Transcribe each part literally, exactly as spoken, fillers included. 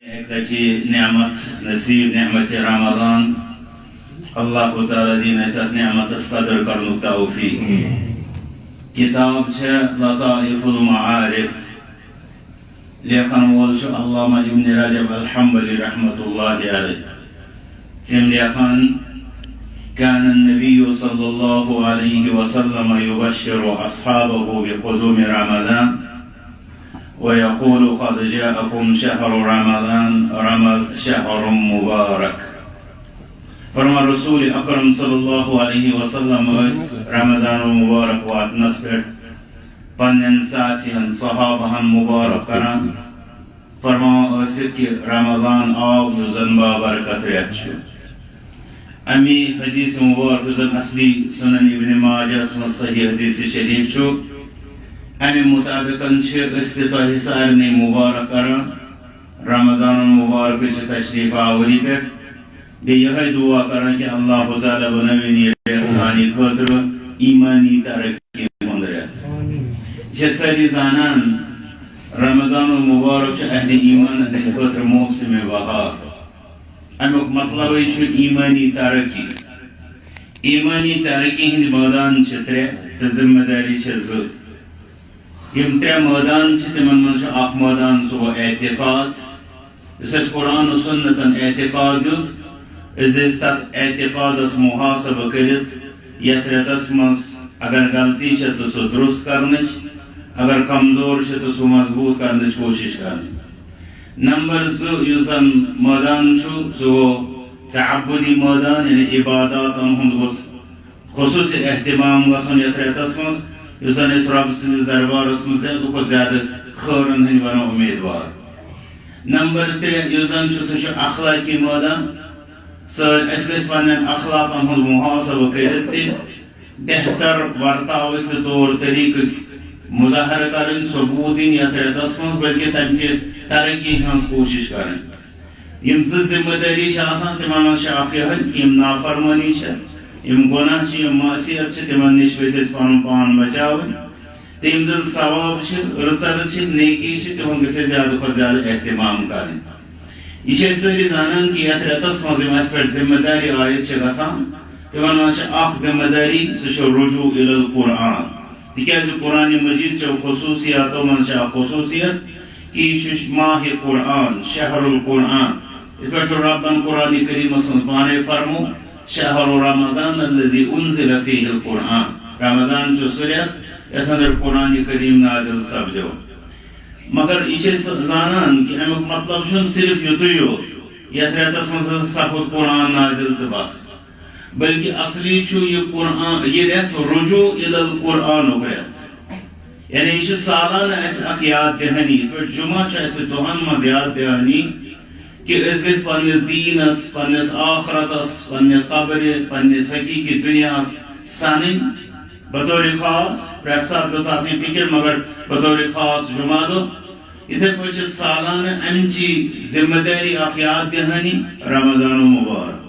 اکہِ لٹہِ نعمت نصیب، نعمت رمضان۔ اللہ تعالیٰ دِیِن اَسہِ اَتھ نعمتس قدر کرنُک توفیق۔ کتاب چھےٚ لطائف المعارف، لیکھن وول چھُ علامہ ابن رجب الحنبلی رحمۃ اللہ علیہ۔ تِم لیکھان، كان النبي صلى الله عليه وسلم يبشر أصحابه بقدوم رمضان ويقول: قد جاءكم شهر رمضان، رمض-، شهر مبارك۔ فرمان رسول اکرم صلی اللہ علیہ وسلم ٲسۍ رمضان المبارک واتنس پٮ۪ٹھ پننٮ۪ن ساتھین صحابہن مبارک کران۔ فرماوان ٲسِکھ کہِ رمضان آو یُس زن بابرکت رٮ۪تھ چھُ۔ امی حدیث مبارک یُس زن اصلی سنن ابن ماجہس منٛز صحیح حدیث شریف چھُ، امہِ مطابق چھِ أسۍ تہِ تۄہہِ سارنٕے مبارک کران رمضان المبارک چہِ تشریف آوری پٮ۪ٹھ۔ بیٚیہِ یِہوٚے دُعا کران کہِ اللہ تعالیٰ بنٲوِن یہِ رٮ۪تھ سانہِ خٲطرٕ ایٖمٲنی ترقی ہُنٛد رٮ۪تھ۔ یہِ چھِ سٲری زانان، رمضان المبارک چھُ اہلِ ایٖمانن ہٕنٛدِ خٲطرٕ موسمِ بہار۔ اَمیُک مطلبٕے چھُ ایٖمٲنی ترقی۔ ایٖمٲنی ترقی ہٕنٛدۍ مٲدان چھِ ترٛےٚ تہٕ ذمہٕ دٲری چھِ زٕ۔ یِم ترٛےٚ مٲدان چھِ، تِمن منٛز چھُ اکھ مٲدان، سُہ گوٚو اعتقاد۔ یُس اَسہِ قرآن و سنتن اعتقاد دیُت، أسۍ دِژ تَتھ اعتقادس محاسبہٕ کٔرِتھ یَتھ رٮ۪تس منٛز اگر غلطی چھےٚ تہٕ سُہ درست کرنٕچ، اگر کمزور چھےٚ تہٕ سُہ مضبوط کرنٕچ کوٗشش کرٕنۍ۔ نمبر زٕ یُس زن مٲدان چھُ، سُہ گوٚو تعبدی مٲدان، یعنی عباداتن ہُنٛد گوٚژھ خصوٗصی اہتمام گژھُن یَتھ رٮ۪تس منٛز، یُس زن أسۍ رۄب سٕنٛدِس دربارس منٛز زیادٕ کھۄتہٕ زیادٕ خٲرن ہٕنٛدۍ بنو امیدوار۔ نمبر ترٛےٚ یُس زن چھُ، سُہ چھُ اخلاقی مٲدان۔ سٲنۍ، اَسہِ گژھِ پننٮ۪ن اخلاقن ہُنٛد محاسبہٕ کٔرِتھ تہِ بہتر ورتاوٕکۍ تہٕ طور طریقٕکۍ مظاہرٕ کرٕنۍ، ثبوت دِنۍ یَتھ رٮ۪تس منٛز، بلکہِ تمہِ کہِ ترقی ہٕنٛز کوٗشش کرٕنۍ۔ یِم زٕ ذمہٕ دٲری چھِ آسان، تِمن منٛز چھِ اکھ یِہوٚے کہِ یِم نافرمٲنی چھِ، یِم گۄناہ چھِ، یِم معصیت چھِ، تِمن نِش گژھِ اَسہِ پنُن پان بچاوٕنۍ۔ تہٕ یِم زن ثواب چھِ، رٕژ رٕژ چھِ، نیکی چھِ، تِمن گژھِ اَسہِ زیادٕ کھۄتہٕ زیادٕ اہتمام کرٕنۍ۔ یہِ چھِ أسۍ سٲری زانان کہِ یَتھ رٮ۪تس منٛز یِم اَسہِ پٮ۪ٹھ ذمہٕ دٲری عٲید چھِ گژھان، تِمن منٛز چھِ اکھ ذمہٕ دٲری، سُہ چھُ رجوع الی القرآن۔ تِکیازِ قرآن مجید چٮ۪و خصوٗصیاتو منٛز چھِ اکھ خصوٗصیت کہِ یہِ چھُ ماہِ قرآن، شہر القرآن۔ یِتھ پٲٹھۍ رۄبن قرآن کریٖمس منٛز پانے فرمو، "شہر رمضان الذی انزل فیہ القرآن"، رمضان چھُ سُہ رٮ۪تھ یتھ اندر قرآن کریم نازل سپدیو۔ مگر یہِ چھِ أسۍ زانان کہِ امیُک مطلب چھُنہٕ صرف یُتُے یوت، یتھ رٮ۪تس منٛز ہسا سپُد قرآن نازل تہٕ بس۔ بلکہ اصلی چھُ یہِ قرآن، یہِ رٮ۪تھ رجوع الی القرآنُک رٮ۪تھ۔ یعنی یہِ چھُ سالانہٕ اَسہِ اکھ یاد دہانی، یِتھ پٲٹھۍ جمعہ چھُ اَسہِ دۄہن منٛز یاد دہانی کہِ أسۍ گٔژھۍ پننِس دیٖنس، پننِس آخرتس، پننہِ قبرِ، پننِس حقیقی دُنیاہس سنٕنۍ۔ بطور خاص پرٛٮ۪تھ ساتہٕ گٔژھ آسٕنۍ فکر، مگر بطور خاص جمعہ دۄہ۔ یِتھے پٲٹھۍ چھِ سالانہٕ امچی ذمہ دٲری اکھ یاد دہانی رمضان المبارک۔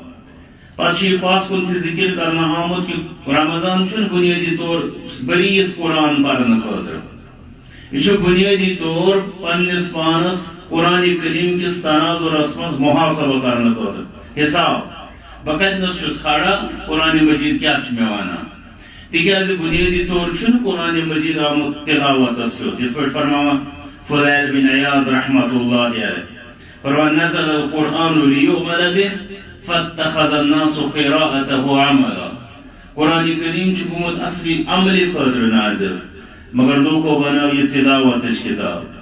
پتہٕ چھُ یہِ پتھ کُن تہِ ذکر کرنہٕ آمُت کہِ رمضان چھُنہٕ بنیٲدی طور بریٖتھ قرآن پرنہٕ خٲطرٕ۔ یہِ چھُ بنیٲدی طور پننِس پانس قرآن کریم کِس تناظرس منٛز محاسبہٕ کرنہٕ خٲطرٕ، حساب، بہٕ کتنس چھُس کھڑا، قرآن مجید کیٛاہ چھُ مےٚ ونان۔ تِکیازِ بنیٲدی طور چھُنہٕ قرآن مجید آمُت تلاوتس کیُتھ، یِتھ پٲٹھۍ فرماوان فضیل بن عیاض رحمۃ اللہ علیہ۔ فرمان، "نزل القرآن ليعمل به فاتخذ الناس قراءته عملا۔" قرآن کریم چھُ گوٚمُت اصلی عملہِ خٲطرٕ نازل، مگر لوٗکو بنٲو یہِ تلاوتٕچ کتاب۔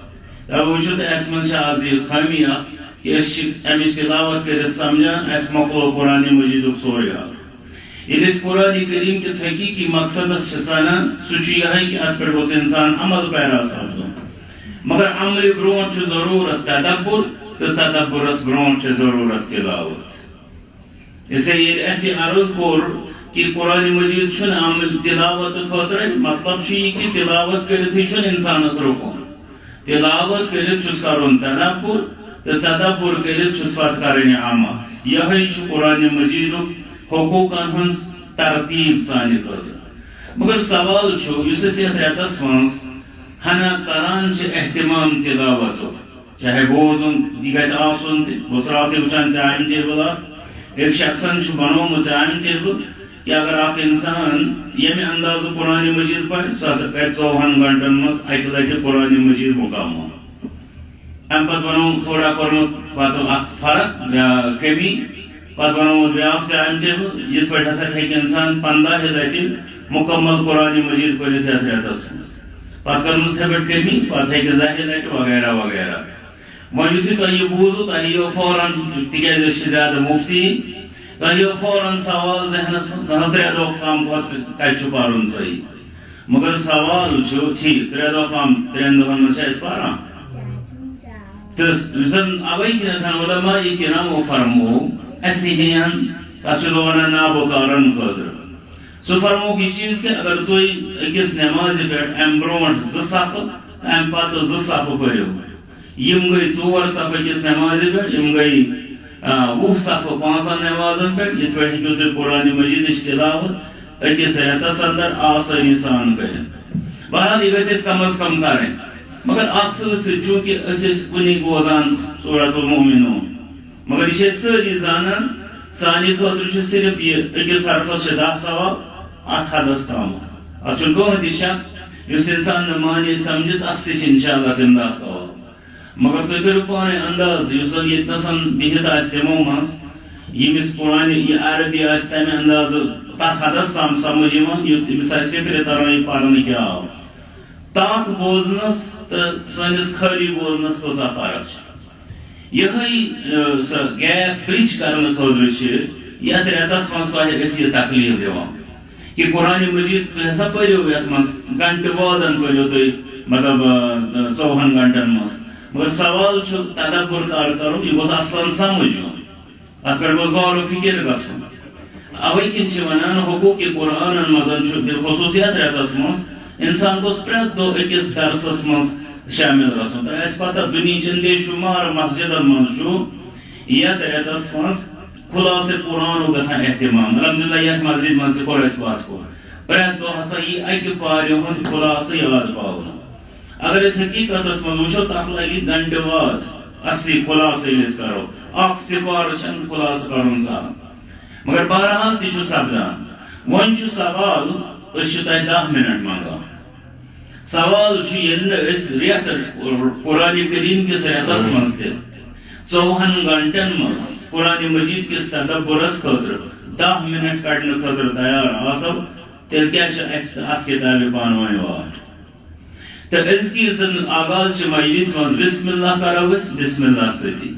توے وٕچھِو تُہۍ، اَسہِ منٛز چھِ آز یہِ خٲمی اکھ کہِ أسۍ چھِ اَمِچ تلاوت کٔرِتھ سمجھان، اَسہِ مۄکلو قرآن مجیدُک سورُے حق۔ ییٚلہِ أسۍ قرآن کریم کِس حقیقی مقصدس چھِ سنان، سُہ چھُ یِہوٚے کہِ اتھ پٮ۪ٹھ گوٚژھ انسان عمل پیرا سپدُن۔ مگر عملہِ برونٛٹھ چھُ ضروٗرت تدبر، تہٕ تدبرس برونٛٹھ چھِ ضروٗرت تلاوت۔ اس لیے ییٚلہِ اَسہِ یہِ عرض کوٚر کہِ قرآن مجید چھُنہٕ عمل تلاوت خٲطرٕ، مطلب چھُ یہِ کہِ تلاوت کٔرِتھٕے چھُنہٕ انسانس رُکُن۔ تلاوت کٔرِتھ چھُس کرُن تدبر، تہٕ تدبر کٔرِتھ چھُس پتہٕ کرٕنۍ عمل۔ یِہوٚے چھُ قرآن مجیدُک حقوٗقن ہٕنٛز ترتیٖب سانہِ خٲطرٕ۔ مگر سوال چھُ، یُس أسۍ یتھ رٮ۪تس منٛز ہنا کران چھِ اہتمام تلاوتُک، چاہے بوزُن تہِ گژھِ آسُن تہِ، بہٕ اوسُس راتھٕے وٕچھان ٹایم ٹیبل اکھ، أکۍ شخصن چھُ بنوومُت ٹایم ٹیبل کہِ اگر اکھ انسان ییٚمہِ اندازٕ قرآن مجید پرِ، سُہ ہسا کرِ ژوٚوُہن گھنٹن منٛز اکہِ لٹہِ قرآن مجید مکمل۔ امہِ پتہٕ بنووُکھ تھوڑا، کوٚرمُت پتہٕ اکھ فرق یا کمی، پتہٕ بنووُکھ بیاکھ ٹایم ٹیبل، یِتھ پٲٹھۍ ہسا ہیٚکہِ انسان پنٛداہہِ لٹہِ مکمل قرآن مجید پٔرِتھ یتھ رٮ۪تس منٛز۔ پتہٕ کٔرمٕژ یِتھے پٲٹھۍ کمی، پتہٕ ہیٚکہِ دَہہِ لٹہِ وغیرہ وغیرہ۔ وۄنۍ یُتھُے تۄہہِ یہِ بوٗزوٕ، تۄہہِ یِیو فوراً، تِکیٛازِ أسۍ چھِ زیادٕ مُفتی، تۄہہِ یِیو فوراً سوال ذہنس منٛز، نہ حظ، ترٛےٚ دۄہ کم کھۄتہٕ کتہِ چھُ پرُن صحیح؟ مگر سوال چھُ ٹھیٖک، ترٛےٚ دۄہ کم، ترٛٮ۪ن دۄہن منٛز چھِ أسۍ پران۔ تہٕ یُس زن اوے کِنٮ۪تھ علماء کرامو فرمو، اسہِ ہیٚین، تتھ چھِ وَنان نابکارن خٲطرٕ۔ سُہ فرمووُکھ یہِ چیٖز کہِ اگر تُہۍ أکِس نٮ۪مازِ پٮ۪ٹھ امہِ برونٛٹھ زٕ صفہٕ تہٕ امہِ پتہٕ زٕ صفہٕ پٔرِو، یِم گٔے ژور صفہٕ أکِس نٮ۪مازِ پٮ۪ٹھ، یِم گٔے، آ، وُہ صفہٕ پانٛژن نٮ۪مازن پٮ۪ٹھ، یِتھ پٲٹھۍ ہیٚکِو تُہۍ قرآن مجیدٕچ تلاوت أکِس رٮ۪تس اندر آسٲنی سان کٔرِتھ۔ بہرحال، یہِ گژھِ اَسہِ کم از کم کرٕنۍ۔ مگر اتھ سۭتۍ سۭتۍ، چوٗنٛکہِ أسۍ ٲسۍ کُنی بوزان سورۃ المؤمنون، مگر یہِ چھِ أسۍ سٲری زانان، سانہِ خٲطرٕ چھُ صرف یہِ أکِس حرفس چھِ دَہ ثواب، اتھ حدس تامَتھ۔ اتھ چھُنہٕ کٕہٕنۍ تہِ شک، یُس انسان نہٕ مانہِ سمجھِ، تس تہِ چھِ انشاءاللہ تِم دَہ ثواب۔ مگر تُہۍ کٔرِو پانے انداز، یُس زن ییٚتہِ نسن بِہِتھ آسہِ تِمو منٛز، ییٚمِس قرآن یہِ عربی آسہِ تمہِ اندازٕ تتھ حدس تام سمجھ یِوان، یُتھ أمِس آسہِ فکرِ تران یہِ پرنہٕ کیٛاہ آو۔ تتھ بوزنس تہٕ سٲنِس خٲلی بوزنس کۭژاہ فرق چھِ۔ یِہوٚے، آ، سۄ gap bridge کرنہٕ خٲطرٕ چھِ یتھ رٮ۪تس منٛز تۄہہِ أسۍ یہِ تکلیف دِوان کہِ قرآن مجید تُہۍ ہسا پٔرِو یتھ منٛز گھنٹہٕ وادن پٔرِو تُہۍ، مطلب، آ، ژوٚوُہن گھنٹن منٛز۔ مگر سوال چھُ، تدبر کر کرو، یہِ گوٚژھ اصلن سمجھ یُن۔ اتھ پٮ۪ٹھ گوٚژھ غور و فکر گژھُن۔ اوے کِنۍ چھِ ونان، حقوق قرآنن منٛز چھُ بالخصوص یتھ رٮ۪تس منٛز انسان گوٚژھ پرٛٮ۪تھ دۄہ أکِس درسس منٛز شٲمِل گژھُن۔ تۄہہِ آسہِ پتہ، دُنیہٕچن بے شمار مسجدن منٛز چھُ یتھ رٮ۪تس منٛز خلاصہ قرآنُک گژھان اہتمام۔ الحمدللہ، یتھ مسجد منٛز تہِ کوٚر اَسہِ پتھ کُن۔ پرٛٮ۪تھ دۄہ ہسا یی اکہِ پارِ ہُنٛد خلاصہٕ یاد پاونہٕ۔ اگر أسۍ حقیقتس منٛز وٕچھو، تتھ لگہِ گھنٹہٕ واد اصلی خلاصہٕ ییٚلہِ أسۍ کرو۔ اکھ سپارٕ چھنہٕ خلاصہٕ کرُن سہل۔ مگر بہرحال تہِ چھُ سپدان۔ وۄنۍ چھُ سوال، أسۍ چھِ تۄہہِ دَہ منٹ منٛگان۔ سوال چھُ، ییٚلہِ نہٕ أسۍ رٮ۪تھ، قرآن کریم کِس رٮ۪تس منٛز تہِ ژوٚوُہن گھنٹن منٛز قرآن مجید کِس تدبرس خٲطرٕ دَہ منٹ کڑنہٕ خٲطرٕ تیار آسو، تیٚلہِ کیٛاہ چھِ اَسہِ تہٕ اتھ کِتابہِ پانہٕ ؤنۍ واٹھ؟ تہٕ أزکہِ یُس زن آغاز چھِ مجلس منٛز، بسم اللہ کرو أسۍ، بسم اللہ سۭتی۔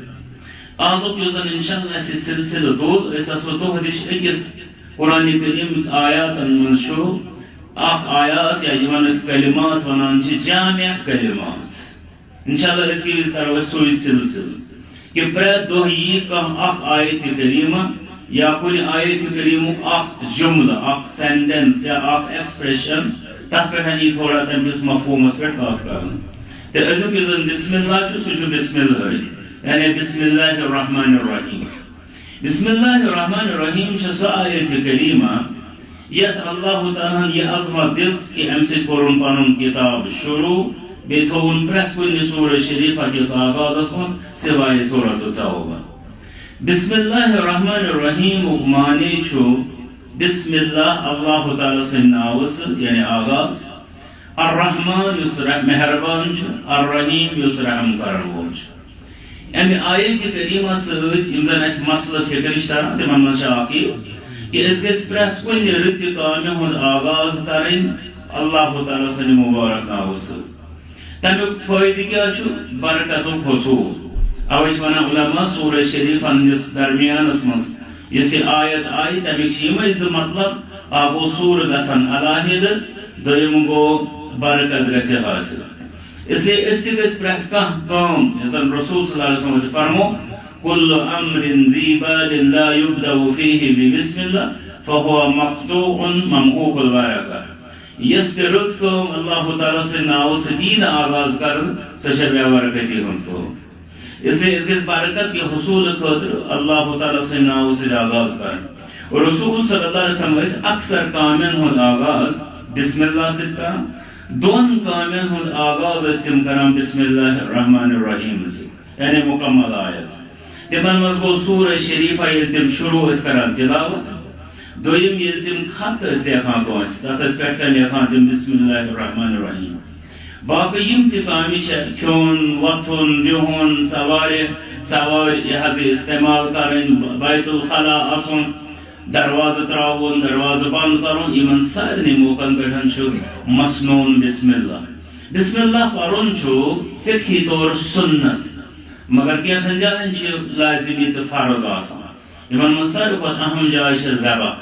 آزُک یُس زن انشاءاللہ اَسہِ یہِ سلسلہٕ دوٚد، أسۍ آسو دۄہ دِش أکِس قرآن کریم آیاتن منٛز چھُ اکھ آیات یا یِمن أسۍ کلمات ونان چھِ، جامع کلمات۔ انشاءاللہ أزکہِ وِزِ کرو أسۍ سُے سلسلہٕ کہِ پرٛٮ۪تھ دۄہ یی کانٛہہ اکھ آیت کریمہ یا کُنہِ آیت کریمُک اکھ جملہٕ، اکھ سینٹنس یا اکھ ایکسپریشن، تتھ پٮ۪ٹھ یی تھوڑا تمہِ کِس مفہومس پٮ۪ٹھ کتھ کرنہٕ۔ تہٕ أزیُک یُس زن بسم اللہ چھُ، سُہ چھُ بسم اللہ، یعنی بسم اللہ الرحمن الرحیم۔ بسم اللہ الرحمن الرحیم چھِ سۄ آیت کریمہ یتھ اللہ تعالیٰ ہن یہِ عظمت دِژ کہِ امہِ سۭتۍ کوٚرُن پنُن کتاب شروع، بیٚیہِ تھووُن پرٛٮ۪تھ کُنہِ سورہ شریفہ کِس آغازس منٛز سوائے سورۃ التوبہ۔ بسم اللہ الرحمن الرحیمُک معنی چھُ بسم اللہ، اللہ تعالیٰ سٕنٛدِ ناوٕ سۭتۍ، یعنی آغاز۔ الرحمن، یُس رح-، مہربان چھُ، الرحیم، یُس رحم کرن وول چھُ۔ امہِ آیت کریمہ سۭتۍ یِم زن اسہِ مسلہٕ فکرِ چھِ تران، تِمن منٛز چھِ اکھ یہِ کہِ أسۍ گژھِ پرٛٮ۪تھ کُنہِ رٕژِ کامہِ ہُنٛد آغاز کرٕنۍ اللہ تعالیٰ سٕنٛدِ مبارک ناوٕ سۭتۍ۔ تمیُک فٲیدٕ کیٛاہ چھُ؟ برکتُک حصول۔ اوے چھِ ونان علماء، سورہ شریف ہٕنٛدِس درمیانس منٛز یۄس یہِ آیت آیہِ، تمیُک چھِ یِمے زٕ مطلب، اکھ گوٚو سوٗر گژھن علیحدٕ، دوٚیِم گوٚو برکت گژھِ حٲصِل۔ اس لیے أسۍ تہِ گژھِ پرٛٮ۪تھ کانٛہہ کٲم، یۄس زن رسول صلی اللہ علیہ وسلم تہِ فرمو، "کل امر ذی بال لا یبدأ فیہ ببسم اللہ فہو مقطوع ممحوق البرکہ"۔ یۄس تہِ رٕژ کٲم اللہ تعالیٰ سٕنٛدِ ناوٕ سۭتۍ یی نہٕ آغاز کرنہٕ، سۄ چھےٚ بے برکتی ہٕنٛز کٲم۔ اس لیے أسۍ گژھِ برکت کہِ حصوٗل خٲطرٕ اللہ تعالیٰ سٕنٛدِ ناوٕ سۭتۍ آغاز کرٕنۍ۔ رسول صلی اللہ علیہ وسلم ٲسۍ اکثر کامٮ۪ن ہُنٛد آغاز بسم اللہ سۭتۍ کران۔ دۄن کامٮ۪ن ہُنٛد آغاز ٲسۍ تِم کران بسم اللہ الرحمن الرحیم سۭتۍ۔ یعنی مکمل آیت۔ تِمن منٛز گوٚو سورہ شریفہ ییٚلہِ تِم شروع ٲسۍ کران تلاوت، دوٚیِم ییٚلہِ تِم خط ٲسۍ لیکھان کٲنٛسہِ، تتھ ٲسۍ پٮ۪ٹھ کنہِ لیکھان تِم بسم اللہ الرحمن الرحیم۔ باقٕے یِم تہِ کامہِ چھےٚ، کھیوٚن، وۄتھُن، بِہُن، سوارِ، سوارِ یہِ حظ یہِ استعمال کرٕنۍ، بیت الخلا اژُن، دروازٕ تراوُن، دروازٕ بند کرُن، یِمن سارنٕے موقعن پٮ۪ٹھ چھُ مسنون بسم اللہ۔ بسم اللہ پرُن چھُ فقہی طور سنت، مگر کینٛژن جاین چھِ لازمی تہٕ فرض آسان۔ یِمن منٛز ساروی کھۄتہٕ اہم جاے چھےٚ ذبح۔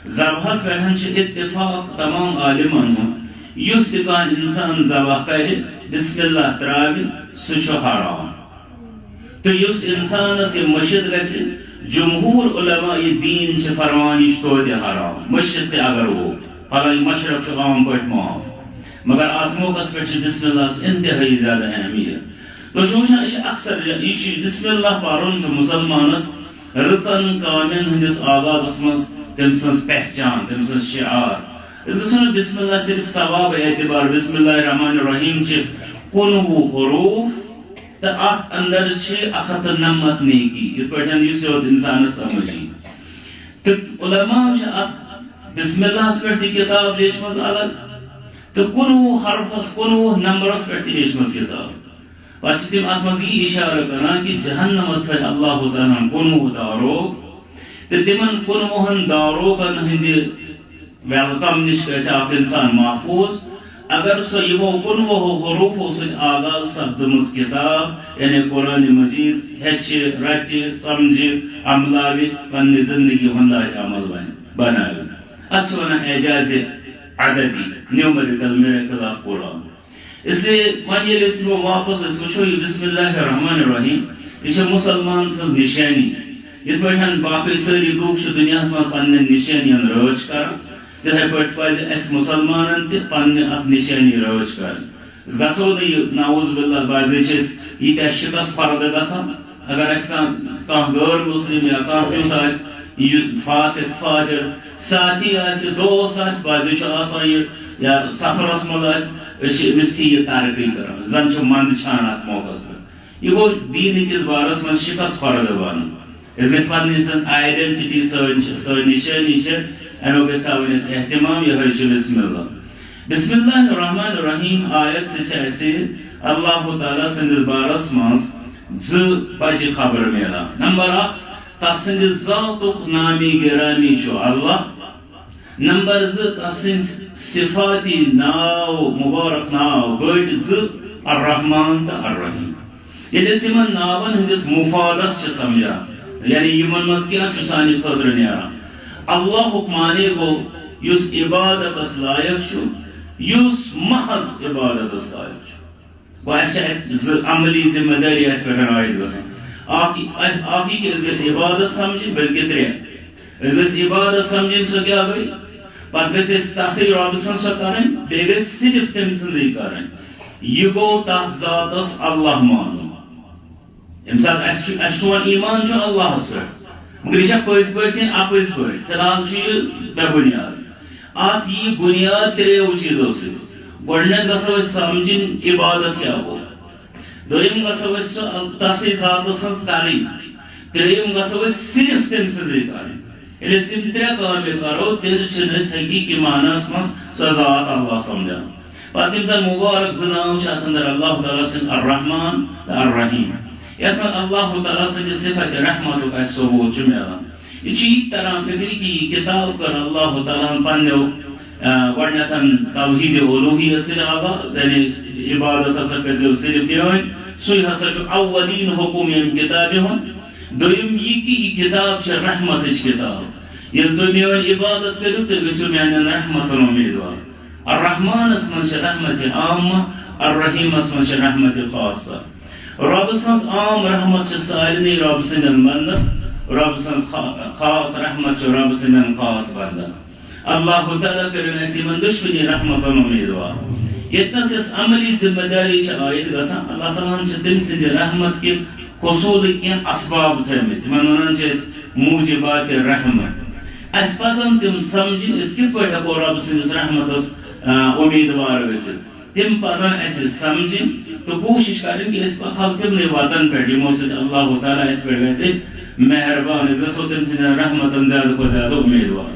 ذبحس پٮ۪ٹھ چھِ اتفاق تمام عالمن ہُنٛد، یُس تہِ کانٛہہ انسان ذبح کرِ، بسم اللہ تراوِ، سُہ چھُ حرام۔ تہٕ یُس انسانس یہِ مٔشِتھ گژھِ، جمہور علماء یہِ دین چھِ فرمان، یہِ چھُ توتہِ حرام، مٔشِتھ تہِ اگر گوٚو، حالانکہ مشرب چھُ عام پٲٹھۍ معاف، مگر اتھ موقعس پٮ۪ٹھ چھِ بسم اللہ ہس انتہٲئی زیادٕ اہمیت۔ تُہۍ چھِو وٕچھان، أسۍ چھِ اکثر یہِ، یہِ چھُ بسم اللہ پرُن چھُ مسلمانس رٕژن کامٮ۪ن ہٕنٛدِس آغازس منٛز تٔمۍ سٕنٛز پہچان، تٔمۍ سٕنٛز شعار۔ أسۍ گژھو نہٕ بسم اللہ صرف ثواب اعتبار، بسم اللہ الرحمن الرحیم چھِ کُنوُہ حروف، تہٕ اتھ اندر چھِ اکھ ہتھ تہٕ نمتھ نیکی، یِتھ پٲٹھۍ یُس یوت انسانس سمجھ یی۔ تہٕ علماء چھِ اتھ بسم اللہس پٮ۪ٹھ تہِ کتاب لیچھمٕژ الگ، تہٕ کُنوُہ حرفس، کُنوُہ نمبرس پٮ۪ٹھ تہِ لیچھمٕژ کتاب۔ پتہٕ چھِ تِم اتھ منٛز یہِ اشارٕ کران کہِ جہنمس تھٲے اللہ تعالیٰ ہن کُنوُہ داروغ، تہٕ تِمن کُنوُہن داروغن ہٕنٛدِ ویلکم نِش گژھِ اکھ انسان محفوظ، اگر سُہ یِمو کُنوُہو حروفو سۭتۍ آغاز سپدٕمٕژ کتاب، یعنی قرآن مجید، ہیٚچھِ، رٹہِ، سمجھِ، عملاوِ، پننہِ زندگی ہُنٛد لارِ عمل بنہِ، بناوِ۔ اتھ چھِ ونان Ejaz عددی، numerical miracle of Quran۔ اس لیے وۄنۍ ییٚلہِ أسۍ یِمو واپس أسۍ وٕچھو یہِ بسم اللہ الرحمن الرحیم، یہِ چھےٚ مسلمان سٕنٛز نشٲنی۔ یِتھ پٲٹھۍ باقٕے سٲری لوٗکھ چھِ دُنیاہس منٛز پننٮ۪ن نشٲنین رٲچھ کران، تِتھے پٲٹھۍ پزِ اسہِ مسلمانن تہِ پننہِ اتھ نشٲنی رٲچھ کرٕنۍ۔ أسۍ گژھو نہٕ یہِ، نعوذ باللہ، بعضے چھِ أسۍ ییٖتیٛاہ شکست خوردٕ گژھان، اگر اسہِ کانٛہہ، کانٛہہ غٲر مسلم یا کانٛہہ تیُتھ آسہِ، یہِ فاسق، فاجر، ساتھی آسہِ، دوست آسہِ، بعضے چھُ آسان یہِ، یا سفرس منٛز آسہِ، أسۍ چھِ أمِس تھی یہِ ترقی کران، زن چھِ منٛدچھان اتھ موقعس پٮ۪ٹھ۔ یہِ گوٚو دیٖنہٕ کِس بارس منٛز شکست خوردٕ بنُن۔ أسۍ گژھِ پننہِ سٕنٛز identity، سٲنۍ چھِ، سٲنۍ نشٲنی چھِ، امیُک گژھِ تھاوٕنۍ أسۍ اہتمام، یِہوٚے چھُ بسم اللہ۔ بسم اللہ الرحمن الرحیم آیت سۭتۍ چھِ اَسہِ اللہ تعالیٰ سٕنٛدِس بارس منٛز زٕ بجہِ خبرٕ میلان۔ نمبر اکھ، تس سٕنٛدِ ذاتُک نامی گرامی چھُ اللہ۔ نمبر زٕ، تس سٕنٛدۍ صفاتی ناو، مبارک ناو، بٔڑۍ زٕ، الرحمن تہٕ الرحیم۔ ییٚلہِ أسۍ یِمن ناون ہٕنٛدِس مفادس چھِ سمجھان، یعنی یِمن منٛز کیٛاہ چھُ سانہِ خٲطرٕ نیران، اللہُک معنی گوٚو یُس عبادتس لایق چھُ، یُس محض عبادتس لایق چھُ۔ گوٚو، اَسہِ چھِ اَتہِ زٕ عملی ذمہ دٲری اَسہِ پٮ۪ٹھ عائد گژھان۔ اکھ، اَسہِ، اکھ یہِ کہِ أسۍ گژھِ عبادت سمجھٕنۍ، بلکہِ ترٛےٚ، أسۍ گژھِ عبادت سمجھٕنۍ، سۄ کیٛاہ گٔے؟ پتہٕ گژھِ اَسہِ تَسٕے رۄبہٕ سٕنٛز سۄ کَرٕنۍ، بیٚیہِ گژھِ صرف تٔمۍ سٕنٛزٕے کَرٕنۍ۔ یہِ گوٚو تَتھ ذاتَس اللہ مانُن۔ ییٚمہِ ساتہٕ اَسہِ چھُ، اَسہِ سون ایمان چھُ اللہَس پٮ۪ٹھ، مگر یہِ چھا پٔزۍ پٲٹھۍ کِنہٕ اَپٔزۍ پٲٹھۍ؟ فی الحال چھُ یہِ بے بُنیاد۔ اَتھ یی بُنیاد ترٛیٚیو چیٖزو سۭتۍ۔ گۄڈٕنٮ۪تھ گژھو أسۍ سمجھٕنۍ عبادت کیٛاہ گوٚو۔ دوٚیِم گژھو أسۍ سۄ تَسٕے ذاتَس سٕنٛز کَرٕنۍ۔ ترٛیٚیِم گژھو أسۍ صرف تٔمۍ سٕنٛزٕے کَرٕنۍ۔ ییٚلہِ أسۍ یِم ترٛےٚ کامہِ کَرو، تیٚلہِ چھِنہٕ أسۍ حقیٖقی معناہَس منٛز سۄ ذات اللہ سمجھان۔ پتہٕ یِم زن مبارک زٕ ناو چھِ اَتھ اندر اللہ تعالیٰ سٕنٛدۍ الرحمن تہٕ الرحیم، یَتھ منٛز اللہ تعالیٰ سٕنٛدِ صفت رحمتُک اَسہِ ثبوت چھُ میلان۔ یہِ چھُ یہِ تہِ تران فِکرِ کہِ یہِ کِتاب کٔر اللہ تعالیٰ ہن پننیو، آ، گۄڈٕنٮ۪تھ توحید الوہیت سۭتۍ آغاز، یعنی عبادت ہسا کٔرۍزیو صرف میٲنۍ، سُے ہسا چھُ اولین حکم ییٚمہِ کِتابہِ ہُنٛد۔ دوٚیِم یہِ کہِ یہِ کِتاب چھِ رحمتٕچ کِتاب۔ ییٚلہِ تُہۍ میٲنۍ عبادت کٔرِو، تُہۍ گٔژھِو میانٮ۪ن رحمتن امیدوار۔ الرحمنس منٛز چھِ رحمت عامہ، الرحیمس منٛز چھِ رحمت خاصہ۔ رۄبہٕ سٕنٛز عام رحمت چھِ سارنٕے رۄبہٕ سٕنٛدٮ۪ن بندن، رۄبہٕ سٕنٛز خا-، خاص رحمت چھِ رۄبہٕ سٕنٛدٮ۪ن خاص بندن۔ اللہ تعالیٰ کٔرِن اَسہِ یِمن دۄشوٕنی رحمتن امیدوار۔ ییٚتنس یۄس عملی ذمہ دٲری چھِ عائد گژھان، اللہ تعالیٰ ہن چھِ تٔمۍ سٕنٛدِ رحمت کہِ حصوٗلٕکۍ کینٛہہ اسباب تھٲومٕتۍ، یِمن ونان چھِ أسۍ موجبات رحمت۔ اَسہِ پَزَن تِم سَمجھِنۍ، أسۍ کِتھ پٲٹھۍ ہٮ۪کو رۄب سٕنٛدِس رحمتَس، آ، اُمیٖدوار گٔژھِتھ۔ تِم پزن اسہِ سمجھٕنۍ تہٕ کوٗشِش کرٕنۍ کہِ أسۍ پکہو تِمنٕے وتن پٮ۪ٹھ، یِمو سۭتۍ اللہ تعالیٰ اسہِ پٮ۪ٹھ گژھِ مہربان، أسۍ گژھو تٔمۍ سٕنٛدٮ۪ن رحمتن زیادٕ کھۄتہٕ زیادٕ اُمیدوار۔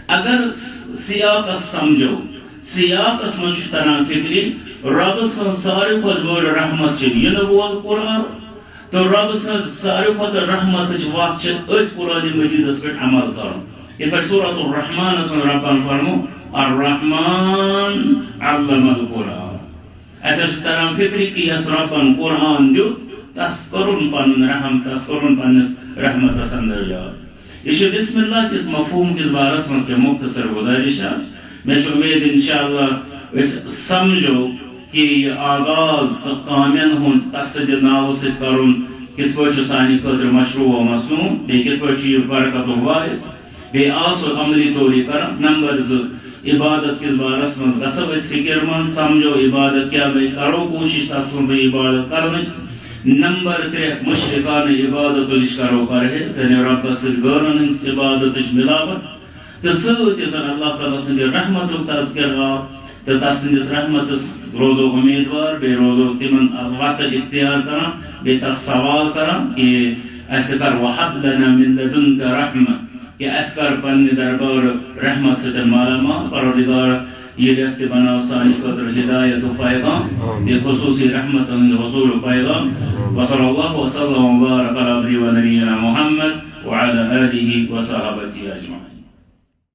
اگر س-، سیاقس سمجھو، سیاقس منٛز چھُ تران فکرِ، رۄبہٕ سٕنٛز ساروی کھۄتہٕ بٔڑ رحمت چھِ یِنہٕ وول قرآن، تہٕ رۄبہٕ سٕنٛز ساروی کھۄتہٕ رحمتٕچ وَتھ چھِ أتھۍ قرآن مجیدس پٮ۪ٹھ عمل کرُن۔ یِتھ پٲٹھۍ سورۃ الرحمانس منٛز رۄبن فرمو، الرحمن علم القرآن۔ اتٮ۪س چھُ تران فکرِ کہِ یس رۄبن قرآن دیُت، تس کوٚرُن پنُن رحم، تس کوٚرُن پننِس رحمتس اندر جاے۔ یہِ چھُ بسم اللہ کِس مفہوم کِس بارس منٛز کینٛہہ مختصر گزارشات۔ مےٚ چھُ اُمید انشاءاللہ أسۍ سمجھو کہِ یہِ آغاز تہٕ کامٮ۪ن ہُنٛد تس سٕنٛدِ ناوٕ سۭتۍ کرُن کِتھ پٲٹھۍ چھُ سانہِ خٲطرٕ مشروع و مسنون، بیٚیہِ کِتھ پٲٹھۍ چھُ یہِ برکتُک باعث۔ بیٚیہِ آسو عملی طور یہِ کران۔ نمبر زٕ، عبادت کِس بارس منٛز گژھو أسۍ فکر مند، سمجھو عبادت کیٛاہ گٔے، کرو کوٗشش تس سٕنٛزٕے عبادت کرنٕچ۔ نمبر ترٛےٚ، مشرکانہٕ عبادتو نِش کرو پرہیز، یعنی رۄبس سۭتۍ غٲرن ہٕنٛز عبادتٕچ ملاوٹ۔ تہٕ سۭتۍ یُس زن اللہ تعالیٰ سٕنٛدِ رحمتُک تذکر آو، تہٕ تس سٕنٛدِس رحمتس روزو اُمیدوار، بیٚیہِ روزو تِمن وتہٕ اختیار کران، بیٚیہِ تس سوال کران کہِ اسہِ کر وہب لنا من لدنک رحمہ، کہِ اسہِ کر پننہِ دربار رحمت سۭتۍ مالا مال۔ پروردگار، یہِ رٮ۪تھ تہِ بناو سانہِ خٲطرٕ ہدایتُک پیغام، بیٚیہِ خصوصی رحمتن ہُنٛد حصوٗلُک پیغام۔ وصلی اللہ وسلم وبارک علی عبدہ و نبینا محمد وعلی آلہ وصحابتہ اجمعین۔